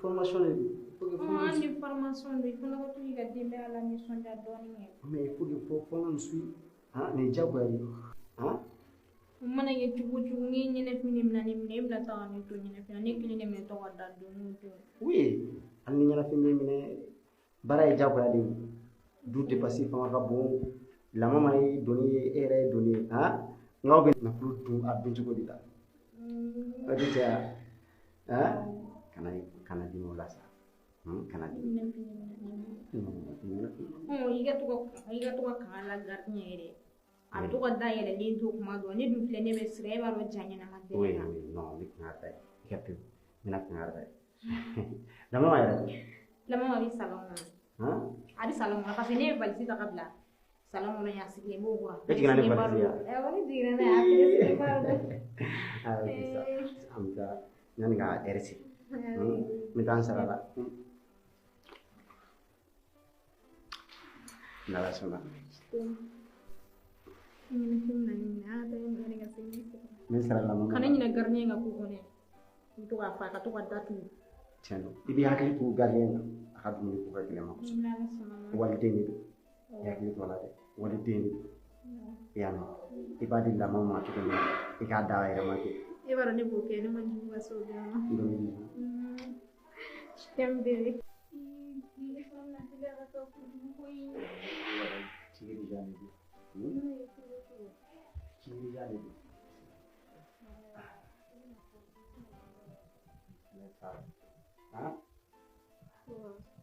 Formation de don. An ye formation de fana ko k'i ka denbaya la nisɔndiya dɔɔnin kɛ. Mais il faut que fo fo n suit hein nin diyagoya de hein. O mana kɛ cogo o cogo n'i ye ɲɛnafin de minɛ ne minɛ e bɛna taa ka ne to ɲɛnafin na ne kelen de bɛ to ka da don o don. Oui hali ni ɲɛnafin b'i minɛ baara ye diyagoya de ye du dépense fanga ka bon lamama ye doni ye e yɛrɛ ye doni ye hein nka aw bɛ nafolo dun a dun cogo de la. O tɛ caya hein. Kana dimi o la sa kana dimi. I ka to ka kanga la gardien yɛrɛ a bɛ to ka da yɛlɛlen to kuma dɔ ne dun filɛ ne bɛ siran e b'a dɔn ja ɲɛnama tɛ ne na. Oui non n bɛ kanga da ye i ka pewu n bɛna kanga da ye. Lamama yɛrɛ dun? Lamama bɛ salon kɔnɔ. A bɛ salon kɔnɔ parce que ne ye valise ta ka bila salon kɔnɔ yan a sigilen b'o kɔrɔ. E jiginna ni valise ye wa? Awɔ ne jiginna n'a ye a fɛnɛ sigilen b'a dɔn. Ah ok sa an bɛ taa yanni ka ɛri sigi. N bɛ taa n sara la. N'Ala sɔnna. N bɛ sara la. Kana ɲinɛ gardien ka ko kɔnɔ. I bɛ to k'a fɔ a ka to ka datugu. Tiɲɛ don i b'i hakili to gardien na a ka dumuni ko ka gɛlɛn ma kosɛbɛ. Waliden de don i hakili to a la dɛ waliden de don i y'a mɛn i b'a di lamɔ ma cogo min na i k'a da a yɛrɛ ma ten. E b'a dɔn ne b'o kɛ ne ma jugu ka se o bɛɛ ma. Je t'aime bébé.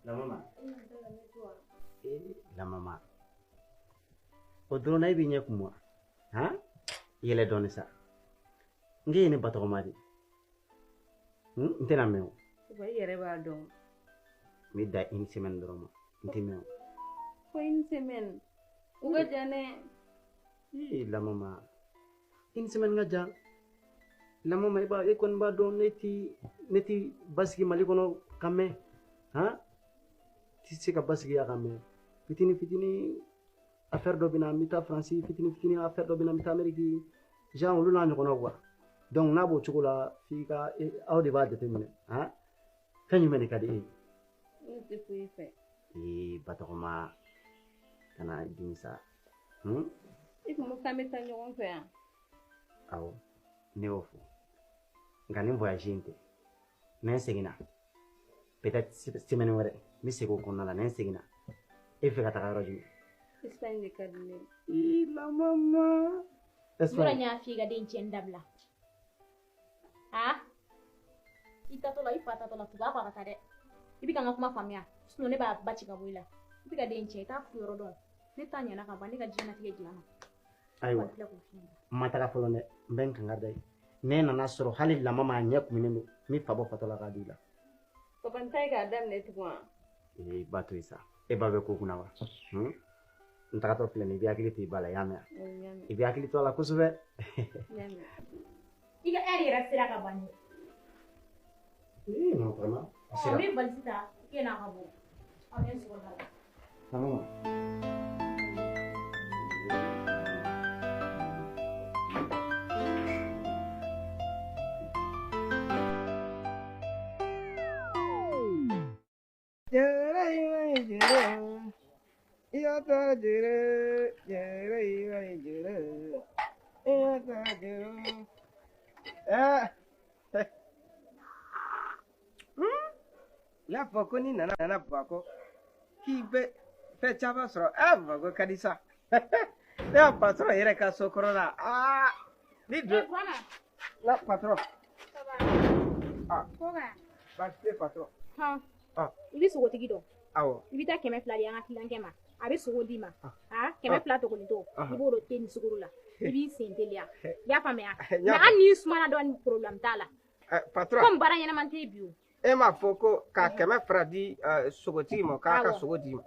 Lamama. Lamama. O dɔrɔn na e b'i ɲɛ kumu wa? Han? Yɛlɛ dɔɔnin sa. N k'e ye ne ba tɔgɔma de. N tɛna mɛn o. Papa i yɛrɛ b'a dɔn. N bɛ da une semaine dɔrɔn ma. N tɛ mɛn o. Ko une semaine. O ka jan dɛ. Ee Lamama. Une semaine ka jan. Lamama e kɔni b'a dɔn ne ti basigi Mali kɔnɔ ka mɛn. Han? Ti se ka basigi yan ka mɛn. Fitini fitini affaire dɔ bɛ na n bɛ taa Faransi fitini fitini affaire dɔ bɛ na n bɛ taa Amérique. Genre olu n'a ɲɔgɔnnaw quoi. Donc n'a b'o cogo la f'i ka aw de b'a jateminɛ han fɛn jumɛn de ka di e ye. Ne tɛ foyi fɛ. Ee Batɔgɔma kana dimi sa. I kun ko k'an bɛ taa ɲɔgɔn fɛ yan. Awɔ ne y'o fɔ nka nin voyage in tɛ n'an seginna peut-être semaine wɛrɛ n bɛ segin o kɔnɔna la n'an seginna e bɛ fɛ ka taga yɔrɔ jumɛn. Espagne de ka di ne ye. Ee Lamama. Yɔrɔ n y'a f'i ka den cɛnni dabila. Ah, i tatɔ la i fa tatɔ la tugu a kɔ a ka taa dɛ i bɛ ka n ka kuma faamuya sinon ne b'a ba ci ka bɔ i la i bɛ ka den cɛ i t'a furu yɔrɔ dɔn ne ta ɲɛna ka ban ne ka diɲɛlatigɛ dilanna. Ayiwa n ma taga fɔlɔ dɛ n bɛ n kanga da ye ne nana sɔrɔ hali Lamama a ɲɛ kuminen don n bɛ fa bɔ fatɔ la k'a di i la. Papa n ta ye k'a daminɛ tugun wa. Ee ba to yen sa e ba bɛ ko kunna wa. N tagatɔ filɛ nin ye i bɛ hakili to i ba la i y'a mɛn i bɛ hakili to a la kosɛbɛ. I ka ɛri yɛrɛ sera ka ban. Ee non vraiment. N bɛ valise ta e n'a ka bɔ aw bɛ n sɔrɔ da la. Lamama. N y'a fɔ ko n'i nana Bamakɔ k'i bɛ fɛn caman sɔrɔ Bamakɔ ka di sa ne y'a patɔrɔn yɛrɛ ka so kɔrɔ la ni don na patɔrɔn baasi tɛ patɔrɔn. I bɛ sogotigi dɔn. Awɔ. I bɛ taa 200 di an ka kiliyankɛ ma. A bɛ sogo d'i ma. Ah, 200 togonin to. I b'o don te ni sukaro la. I b'i sen teliya. I y'a faamuya? Mais hali n'i sumana dɔɔni problème t'a la. Patron. Comme baara ɲɛnama tɛ yen bi o. E m'a fɔ ko ka 200 di sogotigi ma k'a ka sogo d'i ma.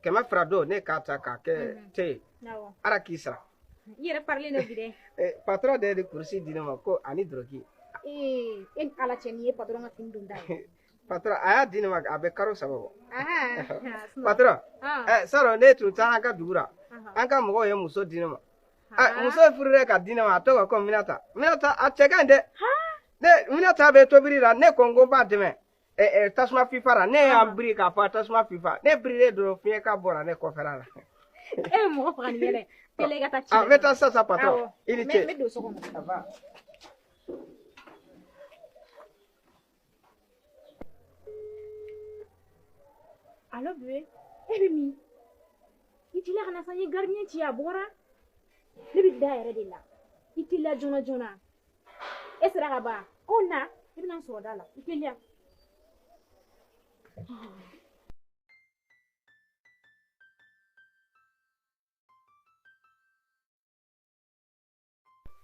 200 don ne k'a ta k'a kɛ te ye. Ala k'i sara. I yɛrɛ parilen don bi dɛ. Patron de ye kurusi di ne ma ko ani dɔrɔki. Ee, e ni Ala cɛ nin ye patron ka fini don da ye. Patron a y'a di ne ma a bɛ karo 3 bɔ. Patron, saro ne tun taa an ka dugu la. An ka mɔgɔw ye muso di ne ma. Muso ye furu ka di ne ma a tɔgɔ ko Minata. Minata a cɛ ka ɲi dɛ. Ne Minata bɛ tobili la ne ko n ko n b'a dɛmɛ. Tasuma fifa la ne y'a biri k'a fɔ tasuma fifa ne birilen dɔrɔn fiɲɛ ka bɔra ne kɔfɛla la. E bɛ mɔgɔ faga ni yɛlɛ. Teliya i ka taa ci la. N bɛ taa sisan patron. I ni ce. N bɛ don so kɔnɔ. Allo bébé, e bɛ min? I teliya ka na sa n ye gardien ci a bɔra. Ne bɛ da yɛrɛ de la. I teliya joona joona. E sera ka ban. Ko na, i bɛna n sɔrɔ da la. I teliya.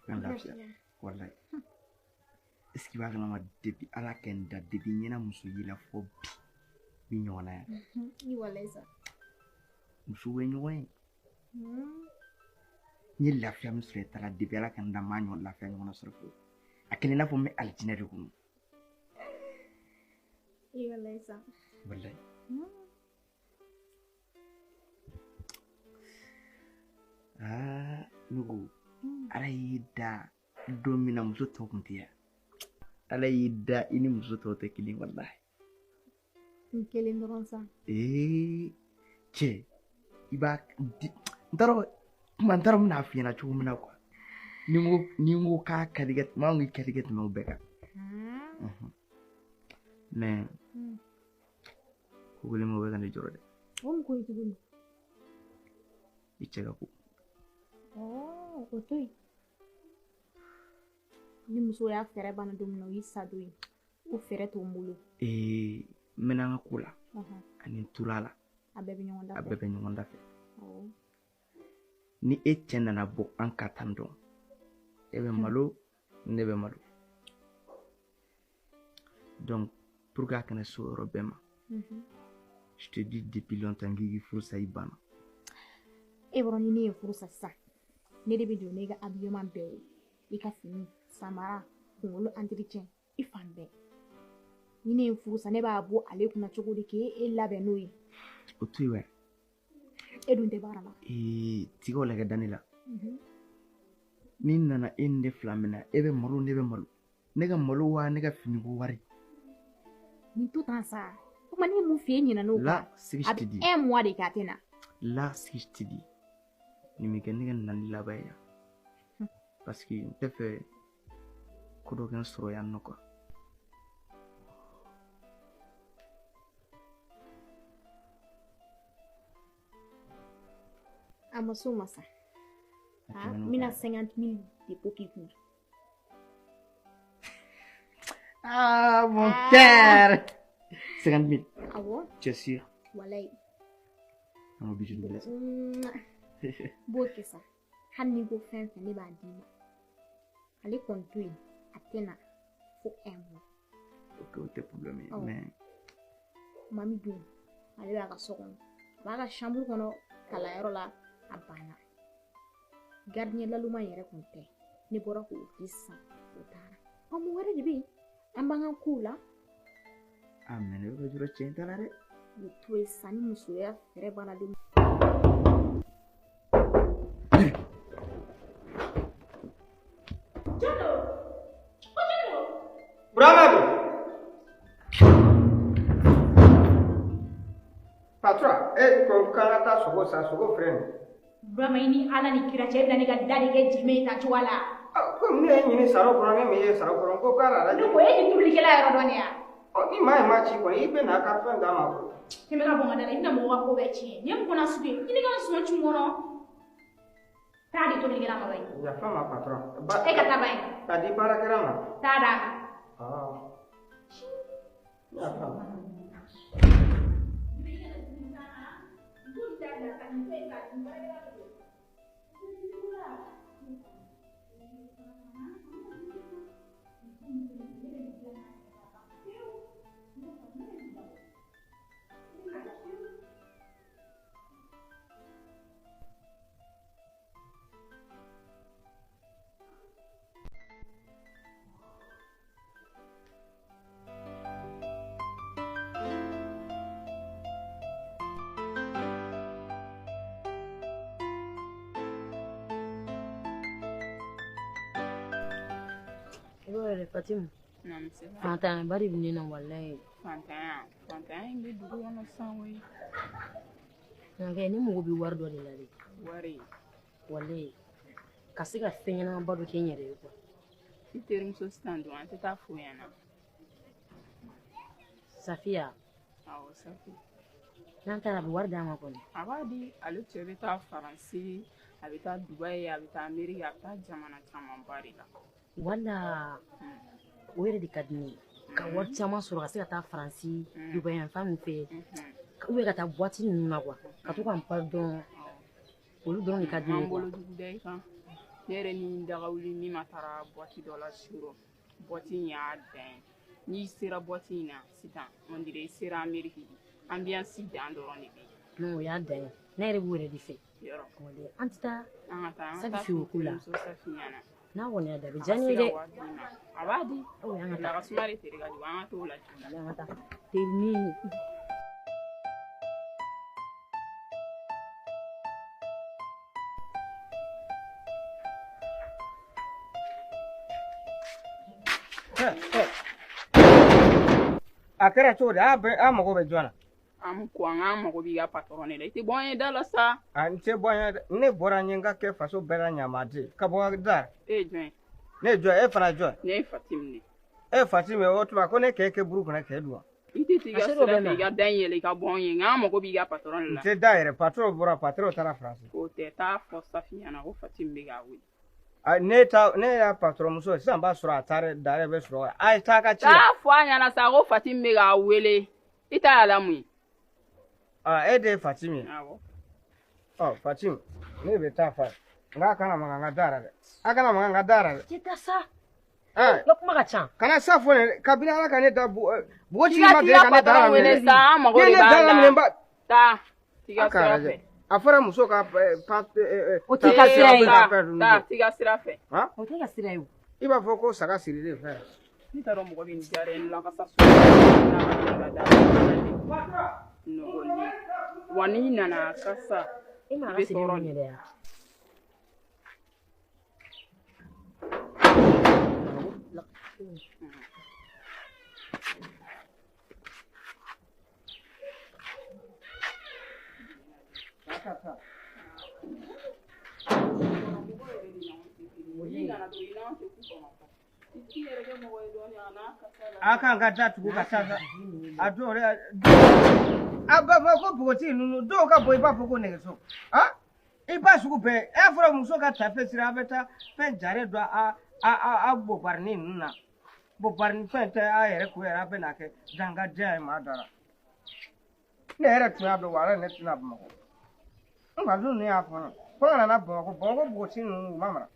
N lafiya walayi. Est-ce que i b'a kalama depuis Ala kɛ n da depuis n ɲɛna muso ye la fo bi min ɲɔgɔnna yan. I walayi sa. Musow ye ɲɔgɔn ye. N ye lafiya min sɔrɔ i ta la depuis Ala ka n da n m'a ɲɔgɔn lafiya ɲɔgɔnna sɔrɔ fiyewu. A kɛlen i n'a fɔ n bɛ alijinɛ de kɔnɔ. I walayi sa. Walayi. Aa ne ko Ala y'i da don min na muso tɔw tun tɛ yan. Ala y'i da i ni muso tɔw tɛ kelen walayi. N kelen dɔrɔn sa. Ee cɛ i b'a di n t'a dɔn kuma n t'a dɔn n bɛna f'i ɲɛna cogo min na quoi. Ni n ko k'a ka di ka tɛmɛ an ko i ka di ka tɛmɛ o bɛɛ kan. Mais ko kelen bɛ o bɛ ka ne jɔrɔ dɛ. O mun ko ye tuguni? I cɛ ka ko. O to yen. Ni muso y'a fɛɛrɛ banna don min na o y'i sa don ye. O fɛɛrɛ t'o n bolo. Ee n mɛna n ka ko la ani n tora a la. A bɛɛ bɛ ɲɔgɔn da fɛ. A bɛɛ bɛ ɲɔgɔn da fɛ. Ni e cɛ nana bɔ an ka tan dɔn e bɛ malo ne bɛ malo. Donc pour que a kana se o yɔrɔ bɛɛ ma. Je te dis depuis longtemps k'i furu sa i banna. E bɔra ni ne ye furu sa sisan. Ne de bɛ don ne ka habillement bɛɛ ye. I ka fini, samara, kunkolo entretien, i fan bɛɛ. Ni ne ye furu sa ne b'a bɔ ale kunna cogo di k'e labɛn n'o ye. O to yen wɛ. E dun tɛ baara la. Ee tigɛw lajɛ da ne la. Ni nana e ni ne fila minɛ e bɛ malo ne bɛ malo. Ne ka malo wa ne ka finiko wari. Nin to tan sa. O tuma ne ye mun f'i ye ɲinɛ n'o kan. Là, ce que je te dis. A bɛ un mois de kɛ a tɛ na. Là, ce que je te dis. Nin bɛ kɛ ne ka nali laban ye yan. Parce que n tɛ fɛ ko dɔ kɛ n sɔrɔ yan nɔ quoi. A ma s'o ma sa. N bɛna 50 000 dépôt k'i kun. Ah mon cœur! 50 000. Awɔ. Tu es sûr? Walayi. An ka bijou bila sa. N b'o kɛ sa. Hali n'i ko fɛn fɛn ne b'a d'i ma. Ale kɔni to yen a tɛ na fo un mois. Ok o tɛ problème ye mais. Mami dun ale b'a ka so kɔnɔ. A b'a ka chambre kɔnɔ kalanyɔrɔ la a banna. Gardien laloma yɛrɛ kun tɛ. Ne bɔra k'o di sisan o taara. Ɔ mun wɛrɛ de bɛ yen? An b'an ka kow la. Ah mais ne bɛ ka jɔrɔ cɛ in ta la dɛ. O to yen sa ni musoya fɛɛrɛ banna don. Burama don. Patron, e ko k'an ka taa sogo san, sogo filɛ nin ye. Burama i ni Ala ni kira cɛ e bɛna ne ka da de kɛ jimɛ ye tan cogoya la. Komi ne ye ɲini saro kɔnɔ ne min ye saro kɔnɔ ko k'a la. Ne ko e ni tobilikɛla yɔrɔ dɔn ne ya. Ni maa ye maa ci kɔni i bɛ n'a ka fɛn d'a ma. Tɛmɛ ka bɔ n ka da la i bɛna mɔgɔw ka ko bɛɛ tiɲɛ. Nin ye mun kɔnɔ sugu ye? I ni ka n sɔn ci n kɔnɔ. Taa di tobilikɛla ma bayi. Yafa ma patron. E ka taa bayi. K'a di baarakɛla ma. Taa d'a ma. Yafa ma. Fatim. Fantanya ba de bɛ ne na walayi. Fantanya, fantanya in bɛ dugu kɔnɔ sisan koyi. Nka ne mago bɛ wari dɔ de la dɛ. Wari. Walayi. Ka se ka fɛn ɲɛnamaba dɔ kɛ n yɛrɛ ye quoi. I terimuso sisan dun an tɛ taa fo ɲɛna. Safiya. Awɔ Safi. N'an taara a bɛ wari d'a ma kɔni. A b'a di, ale cɛ bɛ taa Faransi, a bɛ taa Dubayi, a bɛ taa Ameriki, a bɛ taa jamana camanba de la. Wala o yɛrɛ de ka di ne ye ka wari caman sɔrɔ ka se ka taa Faransi Dubayi yan fan min fɛ ou bien ka taa boîte ninnu na quoi ka to ka n pardon olu dɔrɔn de ka di ne ye quoi. An bolo jugu da i kan ne yɛrɛ ni dagawuli min ma taara boîte dɔ la surɔ boîte in y'a dan ye n'i sera boîte in na sisan on dirait i sera Ameriki ambiance dan dɔrɔn de bɛ yen. Non o y'a dan ye ne yɛrɛ b'o yɛrɛ de fɛ. Yɔrɔ an tɛ taa an ka taa an Safi ka taa fɛ o ko la. Safi ɲɛna. N'a kɔni y'a da a bɛ diya n ye dɛ. A b'a di. An ka taa. A ka suma de tere ka jugu an ka t'o la joona. An ka taa. Terinin. A kɛra cogo di? A mago bɛ jɔn na? An ko an k'an mago b'i ka patɔrɔn de la. I tɛ bɔ an ye da la sa. A n tɛ bɔ an ye dɛ. Ne bɔra n ye n ka kɛ faso bɛɛ la ɲamaden ka bɔ da. E ye jɔn ye? Ne ye jɔn ye? E fana jɔn? Ne ye Fatimi de. E ye Fatimi ye o tuma ko ne k'e kɛ buru kɔnɔ k'e dun wa? I tɛ t'i ka sira fɛ i ka da in yɛlɛ i ka bɔ an ye nka an mago b'i ka patɔrɔn de la. N tɛ da yɛrɛ patɔrɔn bɔra patɔrɔn taara Faransi. O tɛ taa fɔ Safi ɲɛna ko Fatimi bɛ k'a wele. Ne y'a patɔrɔn muso ye sisan b'a sɔrɔ a taara da yɛrɛ bɛ sɔrɔ a ye taa ka ci la. Taa fɔ a ɲɛna sa ko Fatimi bɛ k'a wele i t'a y'a la mun ye. E de ye Fatimi ye? Awɔ. Ɔ Fatimi ne bɛ taa fa ye nka a kana maga n ka da la dɛ a kana maga n ka da la dɛ. Tɛ taa sa. N ka kuma ka ca. Kana sa fɔ ne kabini Ala ka ne da bugotigi ma deli ka ne da la minɛ. Sa an mago de b'a la. Taa t'i ka sira fɛ. A fɔra muso ka o t'i ka sira ye. Taa t'i ka sira fɛ. O t'i ka sira ye o. I b'a fɔ ko saga sirilen fɛn. Ne t'a dɔn mɔgɔ bɛ nin diya n la ka sa so. Nɔgɔlen wa n'i nana kasa i bɛ tɔɔrɔ yɛrɛ ya. A kan ka da tugu ka taa sa a dɔw yɛrɛ a b'a fɔ ko npogotigi ninnu dɔw ka bɔ i b'a fɔ ko nɛgɛso i b'a sugu bɛɛ e fɔra muso ka tafe siri a bɛ taa fɛn jare don a bobarinin ninnu na bobarinin fɛn tɛ a yɛrɛ ko yɛrɛ a bɛ n'a kɛ dangadenya ye maa da la ne yɛrɛ tun y'a dɔn wa ne tɛna Bamakɔ n ka ninnu y'a fɔ n ye fo n nana Bamakɔ Bamakɔ npogotigi ninnu u ma mara.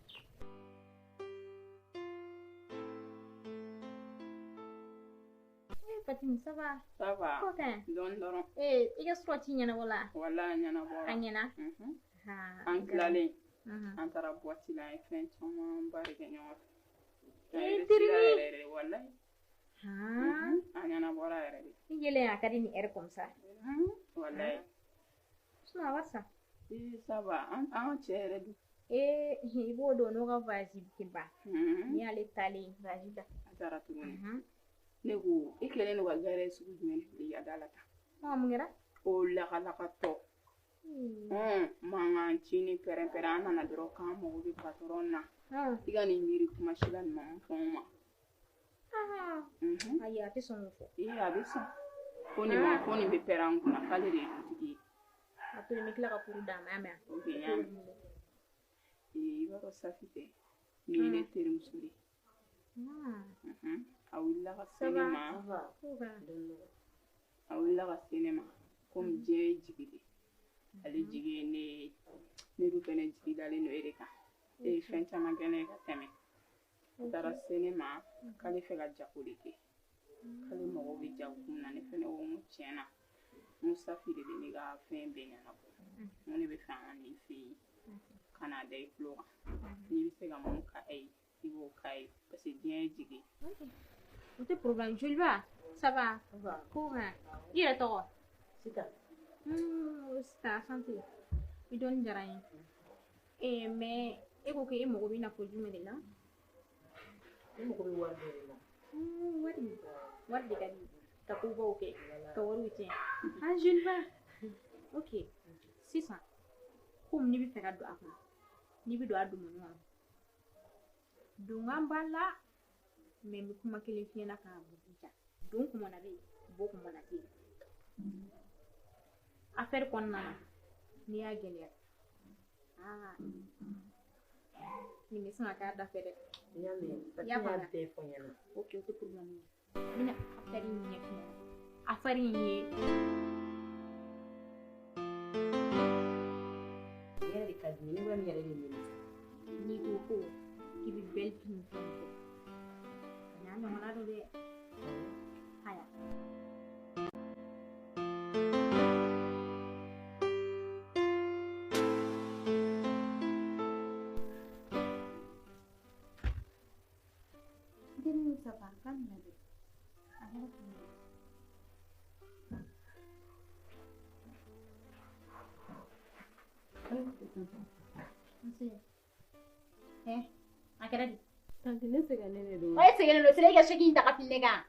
Fatim, ça va? Ça va. Ko kan? Dɔɔni dɔrɔn. Eh, i ka sɔrɔ ci ɲɛnabɔ la? Walahi a ɲɛnabɔra. A ɲɛna? An tilalen an taara boîte la an ye fɛn camanba de kɛ ɲɔgɔn fɛ. Eh, terimi. Walahi. A ɲɛnabɔra yɛrɛ de. I yɛlɛ a ka di ni heure comme ça. Walahi. Sinon a wari sa? Eh, ça va. An cɛ yɛrɛ dun. Eh, i b'o dɔn n'o ka voyage tɛ ban. Ni y'ale taalen voyage la. A taara tuguni. Ne ko i kɛlen don ka gɛrɛ sugu jumɛn de bila i ka da la tan? Mun kɛra? O lakalakatɔ. Mankan ci ni pɛrɛn-pɛrɛn an nana dɔrɔn k'an mago bɛ patɔrɔn na. I ka nin miiri kuma si la nin ma fɔ n ma. Ayi a tɛ sɔn k'o fɔ. Ee a bɛ sɔn. Ko nin ma ko nin bɛ pɛrɛn an kunna k'ale de ye dutigi ye. A to yen n bɛ tila ka kuru d'a ma, y'a mɛn? Ok n y'a mɛn. I b'a dɔn Safi tɛ nin ye ne terimuso de ye. A wulila ka se ne ma. A wulila ka se ne ma komi diɲɛ ye jigi de. Ale jigi ye ne ye, ne dun fɛnɛ jigi dalen don e de kan. E ye fɛn caman kɛ ne ye ka tɛmɛ. A taara se ne ma k'ale fɛ ka jago de kɛ. K'ale mago bɛ jago kun na, ne fɛnɛ ko n ko tiɲɛ na, n ko Safi de bɛ ne ka fɛn bɛɛ ɲɛnabɔ. N ko ne bɛ fɛ an ka n'i fɛ yen ka n'a da i tulo kan. N'i bɛ se ka mun k'a ye, i b'o k'a ye parce que diɲɛ ye jigi ye. O tɛ problème. Joliba, ça va? Ko kan? I yɛrɛ tɔgɔ? Sita. Sita, santé. I dɔɔni diyara n ye. Mais e ko k'e mago bɛ nafolo jumɛn de la? Ne mago bɛ wari dɔ de la. Wari. Wari de ka di. Ka kobaw kɛ, ka wariw tiɲɛ. Ah, Joliba. Ok. Sisan, komi n'i bɛ fɛ ka don a kɔnɔ, n'i bɛ don a don ɲɔgɔn na. Donkan b'a la, mais n bɛ kuma kelen f'i ɲɛna k'a ja. Don kumana bɛ yen, bɔ kumana tɛ yen. Affaire kɔnɔna na, n'i y'a gɛlɛya, nin bɛ sin ka k'a da fɛ dɛ. N y'a mɛn, parce que n y'a bɛɛ fɔ n ɲɛna. Ok, o tɛ problème ye. N bɛna affaire in ɲɛf'i ɲɛna. Affaire in ye. Ne yɛrɛ de ka di n ye, ne bɛ nin yɛrɛ de ɲini. N'i ko ko k'i bɛ belle fille ni fɛnw kɛ, a n'a ɲɔgɔnna don dɛ. Haya. A kɛra di? Tante, ne sɛgɛnnen de don. O ye sɛgɛnnen don, sira i ka seki in ta ka fili ne kan.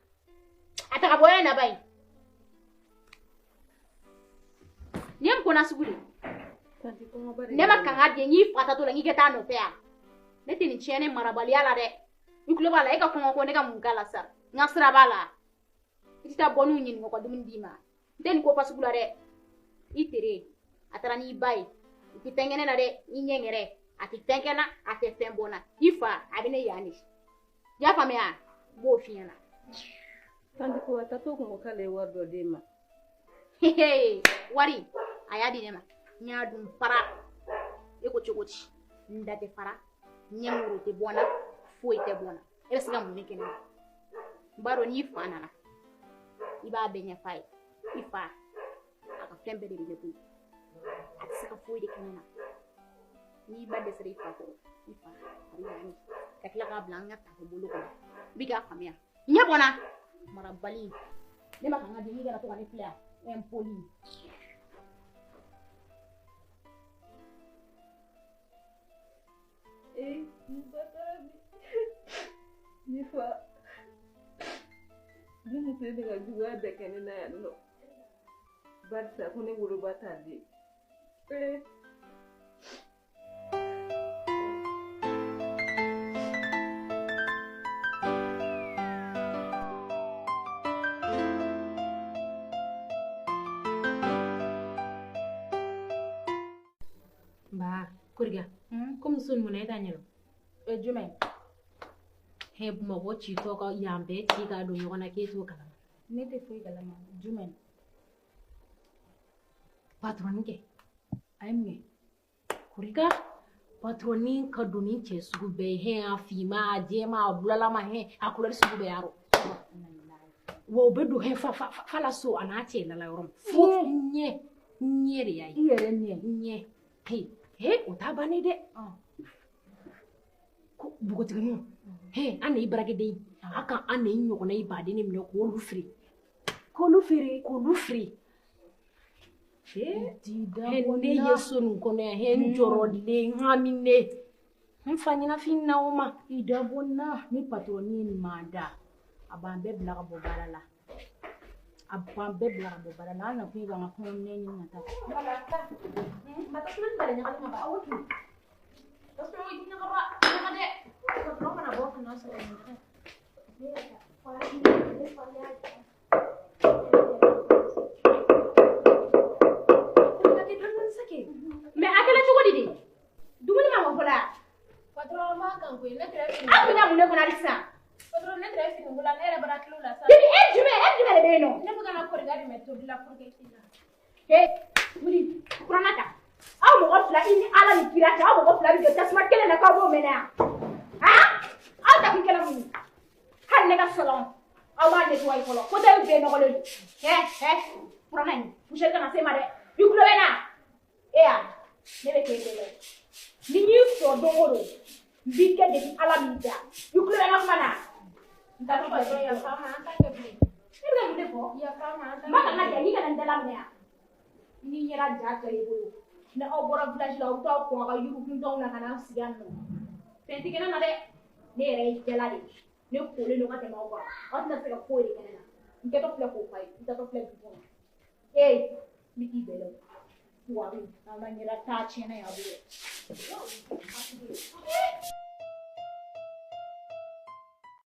A ta ka bɔ yan na ba ye. Nin ye mun ko nasugu de ye? Tante, kɔngɔba de Ne ma kanga di n k'i fa tatɔ la n k'i ka taa nɔfɛ yan. Ne tɛ nin tiɲɛ ne marabaliya la dɛ. I tulo b'a la, e ka kɔngɔ ko ne ka mun k'a la sa? N ka sira b'a la. I tɛ taa bɔ n'u ɲininka ka dumuni d'i ma. N tɛ nin ko fasugu la dɛ. I tere, a taara n'i ba ye. I tɛ fɛn kɛ ne la dɛ, i ɲɛ ŋɛrɛ. A tɛ fɛn kɛ n na, a tɛ fɛn bɔ n na. I fa, a bɛ ne yan de. I y'a faamuya? N b'o f'i ɲɛna. Tante, ko a taatɔ kun ko k'ale ye wari dɔ d'e ma. Wari, a y'a di ne ma. N y'a dun fara. E ko cogo di? N da tɛ fara, ɲɛ woro tɛ bɔ n na, foyi tɛ bɔ n na. E bɛ se ka mun de kɛ ne la? N b'a dɔn n'i fa nana, i b'a bɛɛ ɲɛf'a ye. I fa, a ka fɛn bɛɛ de bɛ ne bolo. A tɛ se ka foyi de kɛ ne na. N'i ba dɛsɛra i fa kɔrɔ, i fa a bɛ yan de. Ka tila k'a bila an ka tafe bolo kɔnɔ. I bɛ k'a faamuya. Ɲɛ bɔnna. Marabali. Ne ma kan ka di n'i kana to ka ne filɛ yan. Impoli. N ba taara bi. Ne fa. Ne muso ye ne ka juguya bɛɛ kɛ ne na yan nɔ. Barisa ko ne woloba t'ale ye. Ba, Koriga, komi so nin kɔnɔ e t'a ɲɛdɔn. Jumɛn? Hɛ, Bamakɔ citɔ ka yan bɛɛ ci k'a don ɲɔgɔn na k'e t'o kalama. Ne tɛ foyi kalama. Jumɛn? Patɔrɔni kɛ. A ye mun kɛ? Koriga, patɔrɔni ka don ni cɛ sugu bɛɛ ye. Hɛ, a finman, a jɛman, a bulalama, hɛ, a kulɛri sugu bɛɛ y'a rɔ. Wa o bɛ don hɛ fa la so a n'a cɛ lala yɔrɔ min. Fo ɲɛ, ɲɛ de y'a ye. I yɛrɛ ɲɛ. Ɲɛ. He, o t'a bannen dɛ. Ko npogotigininw, he, an de y'i baarakɛden ye. A ka an de y'i ɲɔgɔnna ye baden de minɛ k'olu feere. K'olu feere? K'olu feere. He, ne ye so nin kɔnɔ yan, he, n jɔrɔlen, n haminen. N fa ɲɛnafin na o ma. I dabɔ n na, ni patɔrɔni ye nin maa da, a b'an bɛɛ bila ka bɔ baara la. A b'an bɛɛ bila ka bɔ baara la. An nakun ye k'an ka kɔɲɔminɛn ɲini ka taa. Mais a kɛra cogo di de? Dumuni ma mɔ fɔlɔ wa? Patron ma kan koyi, ne tɛrɛ fini. Aw bɛna mun de kɔnɔ hali sisan? Patron ne tɛrɛ fini ko la, ne yɛrɛ bɔra kilo la sa. Bibi, e jumɛn de bɛ yen nɔ? Ne bɛ ka na koriga de mɛ tobili la pour que. He, wuli, kuranna ta. Aw mɔgɔ fila, i ni Ala ni kira cɛ, aw mɔgɔ fila bɛ jɔ tasuma kelen na k'aw b'o mɛnɛ yan. Han? Aw ta kun kɛla mun ye? Hali ne ka salon, aw b'a nettoyer fɔlɔ. Fauteuil bɛɛ nɔgɔlen don. He, he, kuranna in, poussière kana se ma dɛ. I tulo bɛ n na? E ya, ne bɛ k'e dɛmɛ. Ni n y'i sɔrɔ don o don, n b'i kɛ depuis Ala m'i da. I tulo bɛ n ka kuma na? N ta Patron, yafa n ma, an t'a kɛ bilen. Ne bɛ ka mun de fɔ? Yafa n ma, an t'a Ma ka n ka ja, n'i kana n dala minɛ yan. Ni ɲɛda ja kɛra i bolo. Ni aw bɔra village la, aw bɛ taa kɔn a ka yirikuntanw na ka n'aw sigi yan nɔ. Fɛn tɛ kɛ ne na dɛ. Ne yɛrɛ ye jɛla de ye. Ne kolen don ka tɛmɛ aw kan. Aw tɛna se ka foyi de kɛ ne la. N kɛtɔ filɛ k'o f'a ye. N taatɔ filɛ du kɔnɔ. Ee, n bɛ t'i bɛlɛn. Wari, an ka ɲɛda taa tiɲɛna yan bolo.